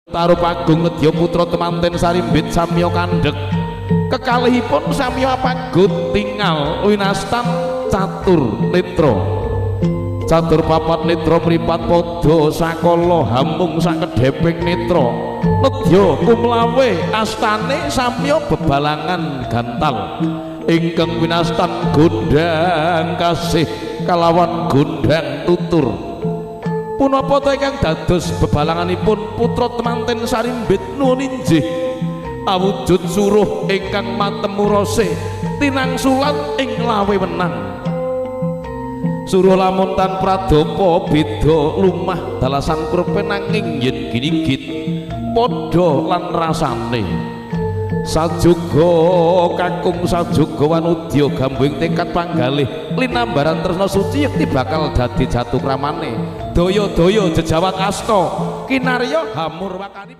Tarup Agung nedya putra temanten sarimbit samya kandhek. Kekalihipun samya apagut tingal winastan catur netra. Catur papat netra mripat padha sakala hamung sakedheping netra. Nedya kumlawe astane samya bebalangan gantal. Ingkang winastan gondang kasih kalawan gondang tutur. Punapa ta ingkang dados bebalanganipun putra temanten sarimbit nuwun injih awujud suruh ingkang matemu rase tinangsulan ing lawe wenang. Suruh lamun tan pradapa beda lumah dalasan kurepe nanging yen ginigit padha lan rasane. Sajuga kakung sajuga wanudya gambuhing tekad panggalih linambaran tresna suci yekti bakal dadi jatu kramane. Daya-daya jejawat asta kinarya hamur wakani.